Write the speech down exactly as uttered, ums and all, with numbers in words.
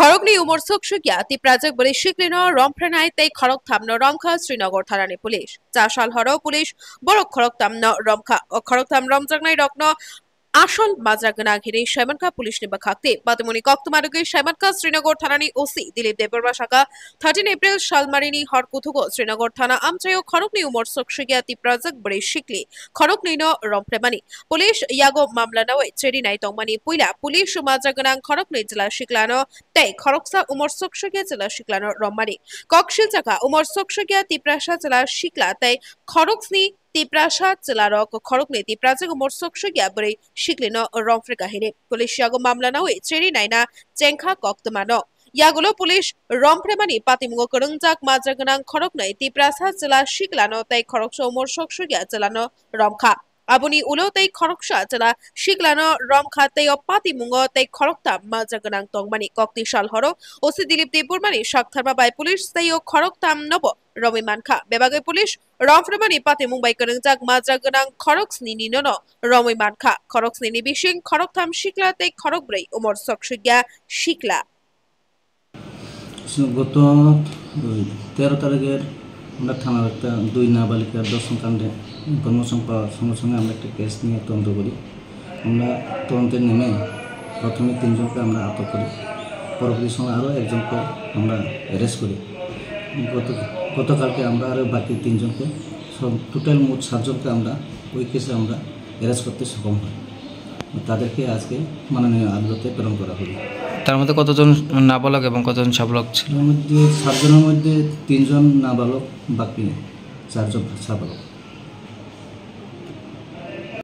Khoroknwi umor soksukya Tiprajak bwrwi siklino romphrenai tei khoroktham no romkha Srinagar thanani police. Chasal horo police borok khoroktham no romkha. O khoroktham romjaknai rokno asol majra gwnang hinwi saimankha police ni bwkhakti. Patimungni koktwma rwgwi saimankha Srinagar thanani O C Dilip Debbarma saka, thirteen April salmarini hor kuthugo Srinagar thana amchaio khoroknwi umor soksukya Tiprajak bwrwi sikli khoroknwi no romphrenmani. Police yago mamla nawi cherinai tongmani puila police majra gwnang khoroknwi chwla siklano tei khoroksa umor soksukya chwla siklano rommani. Kok siljakha umor soksukya Tiprasa chwla sikla tei khoroksni Tiprasa chwlarok khoroknwi Tiprajak umor soksukya bwrwi siklino romphrekha hinwi police yago mamla nawi cheri naina chengkha koktwmano. Yagulo police romphrenmani patimungo kwrwngjak majra gwnang khoroknwi Tiprasa chwla siklano tei khoroksa umor soksukya chwlano romkha. Aboni ulo tei khoroksa chwla siklano romkha tei o patimungo tei khoroktham majra gwnang tongmani kokti sal horo O C Dilip Debbarmani saktharma bai police tei o khoroktham nobo romwi mankha. Bebagwi police romphrenmani patimung bai kwrwngjak majra gwnang khoroksnini nono romwi mankha. Khoroksnini bising khoroktham sikla tei khorokbrwi umor soksukya sikla. গত তেরো তারিখের আমরা থানার একটা দুই নাবালিকার ধর্ষণ কাণ্ডে ইনফরমেশন পাওয়ার সঙ্গে সঙ্গে আমরা একটা কেস নিয়ে তদন্ত করি। আমরা তদন্তে নেমে প্রথমে তিনজনকে আমরা আটক করি, পরবর্তী সময় আরও একজনকে আমরা অ্যারেস্ট করি। গত গতকালকে আমরা আরও বাকি তিনজনকে, সব টোটাল মোট সাতজনকে আমরা ওই কেসে আমরা অ্যারেস্ট করতে সক্ষম হয়। তাদেরকে আজকে মাননীয় আদালতে প্রেরণ করা হলো। তার মধ্যে কতজন নাবালক এবং কতজন সাবালক ছিল? এর মধ্যে সাতজনের মধ্যে তিনজন নাবালক, বাকি চারজন সাবালক।